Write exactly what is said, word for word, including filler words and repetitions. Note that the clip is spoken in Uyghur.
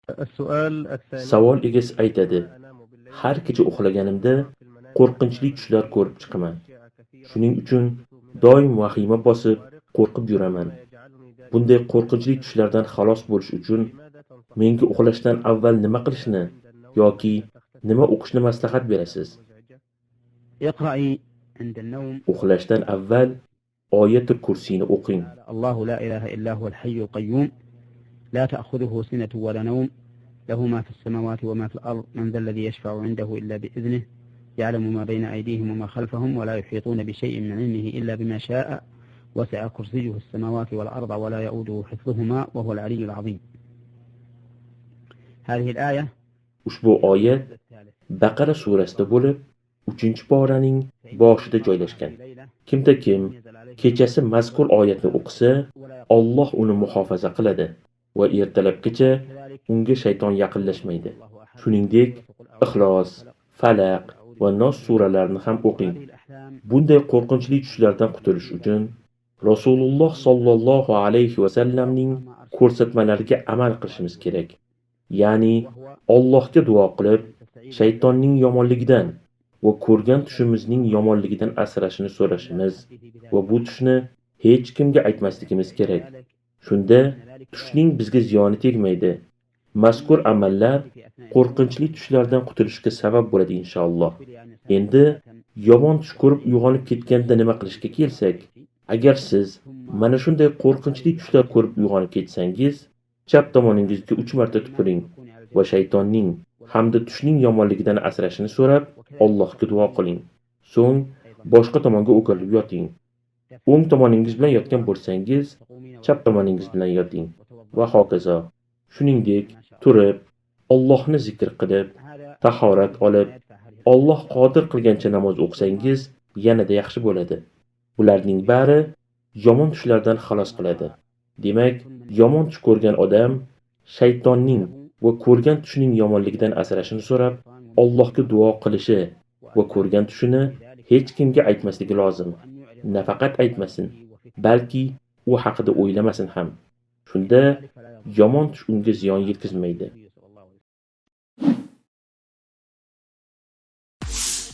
السؤال الثاني. ساۋال ئىگىسى ئېيتىدى، ھەر كېچە ئۇخلىغىنىمدا قورقۇنچلۇق چۈشلەر كۆرۈپ چىقىمەن. شۇنىڭ ئۈچۈن دائىم ۋەھىمە باسىپ، قورقۇپ يۈرىمەن. بۇنداق قورقۇنچلۇق چۈشلەردىن خالاس بولۇش ئۈچۈن مەڭگۈ ئۇخلاشتىن ئاۋۋال نېمە قىلىشنى ياكى نېمە ئوقۇشنى مەسلىھەت بېرىسىز؟ اقرأي عند النوم. ئۇخلاشتىن ئاۋۋال ئايەتۇل كۇرسىنى ئوقۇڭ. الله لا إله إلا هو الحي القيوم، لا تأخذه سنة ولا نوم، له ما في السماوات وما في الأرض، من ذا الذي يشفع عنده إلا بإذنه، يعلم ما بين أيديهم وما خلفهم، ولا يحيطون بشيء من علمه إلا بما شاء، وسع كرسيه السماوات والأرض ولا يؤوده حفظهما وهو العلي العظيم. هذه الآية. ئۇشبۇ ئايەت بەقەرە سۈرەسىدە بولۇپ، ئۈچىنچى پارەنىڭ باشىدا جايلاشقان. كىمدە كىم كېچىسى مەزكۇر ئايەتنى ئوقۇسا، ئاللاھ ئۇنى مۇھاپىزە قىلىدۇ ۋە ئەتىگەنلەپكىچە ئۇنىڭغا شەيتان يېقىنلاشمايدۇ. شۇنىڭدەك ئىخلاس، فەلەق ۋە ناس سۈرىلەرنى ھەم ئوقۇڭ. بۇنداق قورقۇنچلۇق چۈشلەردىن قۇتۇلۇش ئۈچۈن رەسۇلۇللاھ ساللاللاھۇ ئەلەيھى ۋەسەللەمنىڭ كۆرسەتمىلىرىگە ئەمەل قىلىشىمىز كېرەك. يەنى ئاللاھقا دۇئا قىلىپ، شەيتاننىڭ يامانلىقىدىن ۋە كۆرگەن چۈشىمىزنىڭ يامانلىقىدىن ئەسرەشنى سورىشىمىز ۋە بۇ چۈشنى ھېچكىمگە ئېيتماسلىقىمىز كېرەك. شۇنداق چۈشنىڭ بىزگە زىيانى تەگمەيدۇ. مەزكۇر ئەمەللەر قورقۇنچلۇق چۈشلەردىن قۇتۇلۇشقا سەۋەب بولىدۇ، ئىنشائاللاھ. ئەمدى يامان چۈش كۆرۈپ ئويغىنىپ كەتكەندە نېمە قىلىشقا كەلسەك، ئەگەر سىز مانا شۇنداق قورقۇنچلۇق چۈشلەر كۆرۈپ ئويغىنىپ كەتسەڭىز، چەپ تامىنىڭىزگە ئۈچ مەرتە تۈپۈرۈڭ ۋە شەيتاننىڭ ھەمدە چۈشنىڭ يامانلىقىدىن ئەسرەشنى سوراپ، ئاللاھقا دۇئا قىلىڭ. سوڭ باشقا تامانغا ئۆكۈرۈلۈپ ياتىڭ. ئوڭ تامىنىڭىز بىلەن ياتقان بولسىڭىز، چەپ تامىنىڭىز بىلەن ياتىڭ ۋە ھاكازا. شۇنىڭدەك تۇرۇپ، ئاللاھنى زىكىر قىلىپ، تاھارەت ئېلىپ، ئاللاھ قادىر قىلغانچە ناماز ئوقۇسىڭىز، يەنىدە ياخشى بولىدۇ. بۇلارنىڭ بارى يامان چۈشلەردىن خالاس قىلىدۇ. دېمەك، يامان چۈش كۆرگەن ئادەم شەيتاننىڭ ۋە كۆرگەن چۈشىنىڭ يامانلىقىدىن ئەسرەشنى سوراپ، ئاللاھقا دۇئا قىلىشى ۋە كۆرگەن چۈشىنى ھېچكىمگە ئېيتماسلىقى لازىم. نەپەقەت ئېيتمىسۇن، بەلكى ئۇ ھەققىدە ئويلىمىسۇن ھەم. شۇنداق يامان چۈش ئۇنىڭغا زىيان يەتكۈزمەيدۇ.